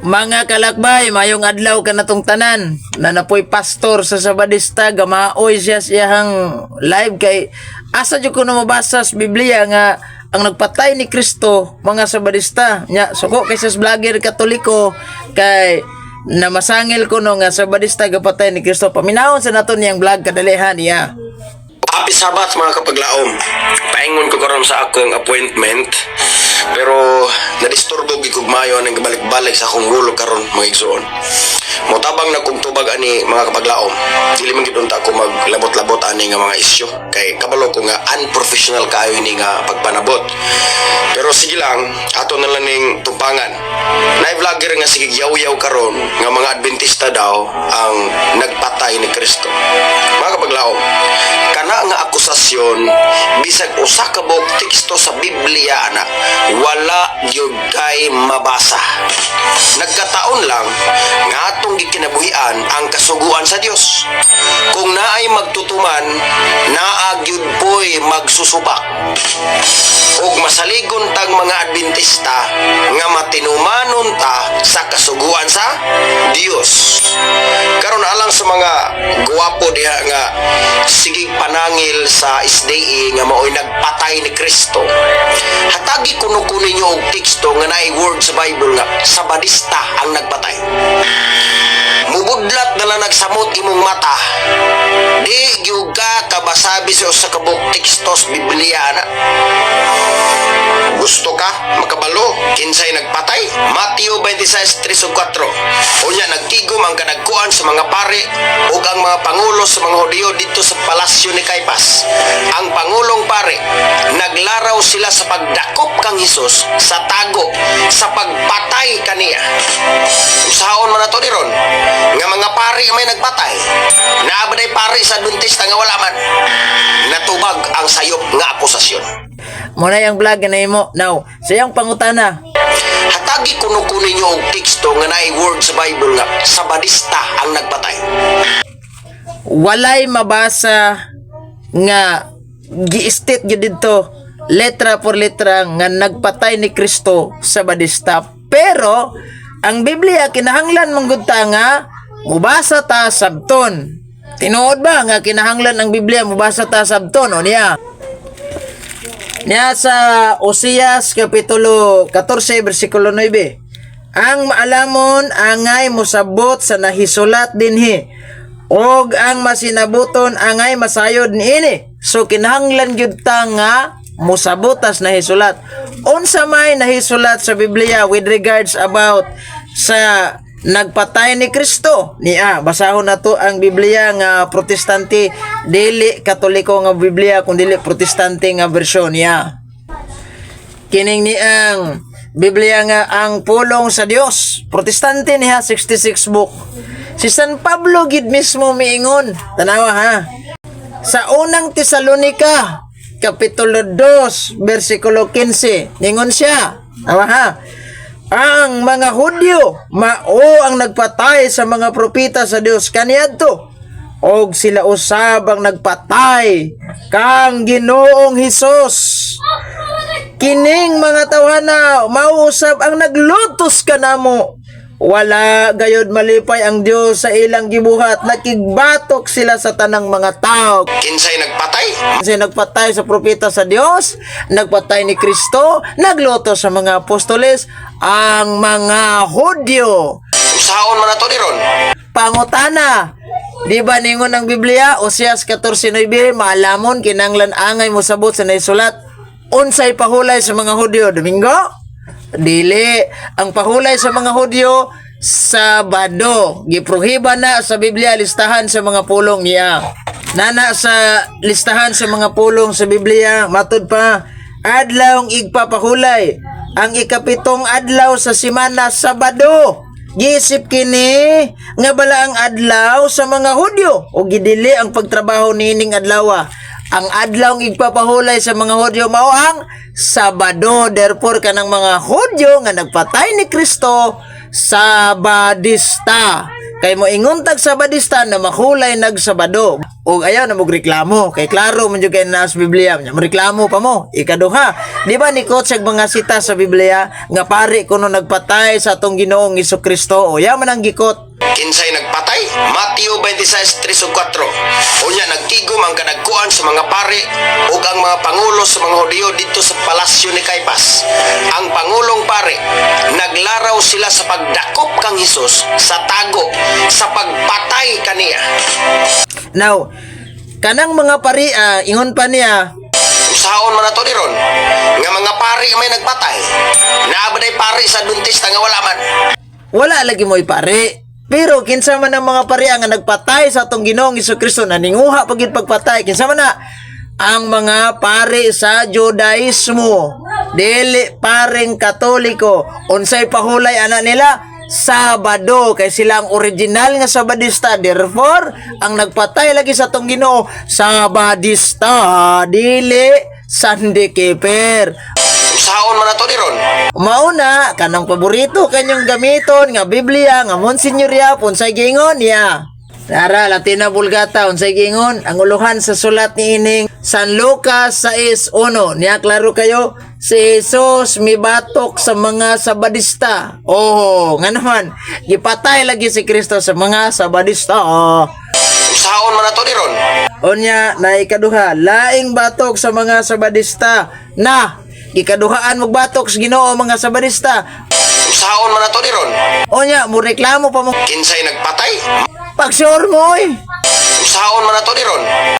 Mga kalakbay, mayong adlaw kanatong tanan. Na napoy pastor sa Sabadista, gamaoy siya siyahang live kay asa jud ko na mabasa sa Biblia nga ang nagpatay ni Kristo mga Sabadista. Nya suko kay sa vlogger Katoliko kay na masangil ko no nga Sabadista gapatay ni Kristo. Paminawon sa nato niyang vlog kadalihan niya. Happy Sabbath, mga kapaglaom. Paingon ko karon sa akong appointment, pero nadisturbo gid kog maayo ang balik-balik sa akong ulo karon, mga igsoon. Motabang na kog tubag ani, mga kapaglaom. Dili man gid unta ako maglabot-labot ani nga mga isyu kay kabalo ko nga unprofessional kaayo ini nga pagpanabot. Pero sige lang, ato na lang ning tumpangan. Naay vlogger nga sige yaw-yaw karon nga mga Adventista daw ang nagpatay ni Kristo. Mga kapaglaom, kana nga akusasyon, bisag usa ka buok teksto sa Biblia ana, wala gyud kay mabasa. Nagkataon lang nga atong gikinabuhian ang kasuguan sa Dios. Kung naay magtutuman, naa gyud poy magsusubak. Ug masaligon tag mga Adventista nga matinumanon ta sa kasuguan sa Dios. Karon, alang sa mga guwapo diha nga sigig panangil sa SDA nga maoy nagpatay ni Kristo. Hatagi kuno ko ninyo og teksto nga naay word sa Bible nga Sabadista ang nagpatay. Mubudlat na lang nagsamot imong mata. Di gyud ka kabasabi sa usa ka buok teksto sa Biblia ana. Gusto ka makabalo kinsay nagpatay? Mateo 26:3 ug 4. Unya nagtigom ang kadagkuan sa mga pare ug ang mga pangulo sa mga Hudiyo didto sa palasyo ni Caipas, ang pangulong pare. Naglaraw sila sa pagdakop kang Hesus sa tago sa pagpatay kaniya. Usaon man nato diron nga mga pari may nagpatay? Naa ba day pari sa Adventista nga wala man? Natubag ang sayop nga akusasyon. Mao na yung vlog na imo. Now, sa iyang pangutana, Hatagi kuno ko ninyo og teksto nga naay word sa Bible nga Sabadista ang nagpatay. Walay mabasa nga gi-state gyud didto letra por letra nga nagpatay ni Kristo Sabadista. Pero ang Biblia, kinahanglan man gud ta nga mubasa ta sabton. Tinuod ba nga kinahanglan ang Biblia mubasa ta sabton o niya? Niya sa Oseas kapitulo 14 bersikulo 9. Ang maalamon angay mosabot sa nahisulat dinhi og ang masinabuton angay masayod niini. So kinahanglan gyud ta nga mosabotas nahisulat. Unsa may nahisulat sa Biblia with regards about sa nagpatay ni Kristo? Niya, basahon nato ang Biblia nga Protestante, dili Katoliko nga Biblia kun dili Protestante nga bersyon niya. Kining ni ang Biblia nga ang pulong sa Dios. Protestante niya, 66 book. Si San Pablo gid mismo miingon. Tanawa ha. Sa Unang Tesalonika, kapitulo 2, bersikulo 15, ningon siya. Tanawa ha. Ang mga Hudyo mao ang nagpatay sa mga propeta sa Dios kaniadto og sila usab ang nagpatay kang Ginoong Hesus. Kining mga tawhana mao usab ang naglutos kanamo. Wala gayod malipay ang Dios sa ilang gibuhat. Nakigbatok sila sa tanang mga tao. Kinsay nagpatay? Kasi nagpatay sa propeta sa Dios, nagpatay ni Kristo, naglutos sa mga apostoles, ang mga Hudyo. Usaon man nato diron? Pangutana, di ba ningon ang Biblia, Oseas 14:9, maalamon kinanglan angay mosabot sa naisulat? Unsay pahulay sa mga Hudyo? Domingo? Dili. Ang pahulay sa mga Hudyo, Sabado. Giprohiba na sa Biblia, listahan sa mga pulong niya. Nana sa listahan sa mga pulong sa Biblia, matud pa, adlaw ang igpapahulay. Ang ikapitong adlaw sa simana, Sabado. Giisip kini nga bala ang adlaw sa mga Hudyo o gidili ang pagtrabaho niining adlaw. Ang adlaw ang igpapahulay sa mga Hudyo mao ang Sabado. Therefore, kanang mga Hudyo nga nagpatay ni Kristo, Sabadista. Kay mo ingon tag Sabadista na makulay nagsabado. Ug ayaw na reklamo kay klaro man jud kay naa sa Biblia. Nya mo reklamo pa mo. Ikaduha, di ba ni quote mga sita sa Biblia nga pari kuno nagpatay sa atong Ginoong Kristo? O ya man ang gi-quote. Kinsay nagpatay? Mateo 26:3 ug 4. Unya nagtigom ang kadagkuan sa mga pari ug ang mga pangulo sa mga Hudiyo didto sa palasyo ni Caipas, ang pangulong pari. Naglaraw sila sa pagdakop kang Hesus sa tago sa pagpatay kaniya. Now, kanang mga pari, ingon pa niya, Usaon man ato ni ron nga mga pari may nagpatay? Naa ba day pari sa Adventista nga wala man? Wala lagi mo'y pare. Pero kinsa man ang mga pari nga nagpatay sa atong Ginoong Kristo, naninguha pag pagpatay, kinsa man na? Ang mga pare sa Judaismo. Dili paring Katoliko. Unsay pahulay ana nila? Sabado, kay sila ang original nga Sabadista. Therefore, ang nagpatay lagi sa atong Ginoo, Sabadista, dili Sunday keeper. Usaon man ato ni ron? Mauna, kanang paborito kanyang gamiton nga Biblia nga Monsignor Yap, unsay giingon niya? Tara, Latina Vulgata, unsay giingon? Ang uluhan sa sulat ni ining San Lucas 6:1. Niya klaro kayo, si Jesus mibatok sa mga Sabadista. Oh, nga naman, gipatay lagi si Kristo sa mga Sabadista. Oh. Usaon man ato ni ron? Unya, na ikaduha, laing batok sa mga Sabadista na gikaduhaan magbatok sa Ginoo mga Sabadista. Usaon man ato ni ron? Unya, mo reklamo pa mo. Kinsay nagpatay? Pag-sure mo oy. Usaon man ato ni ron?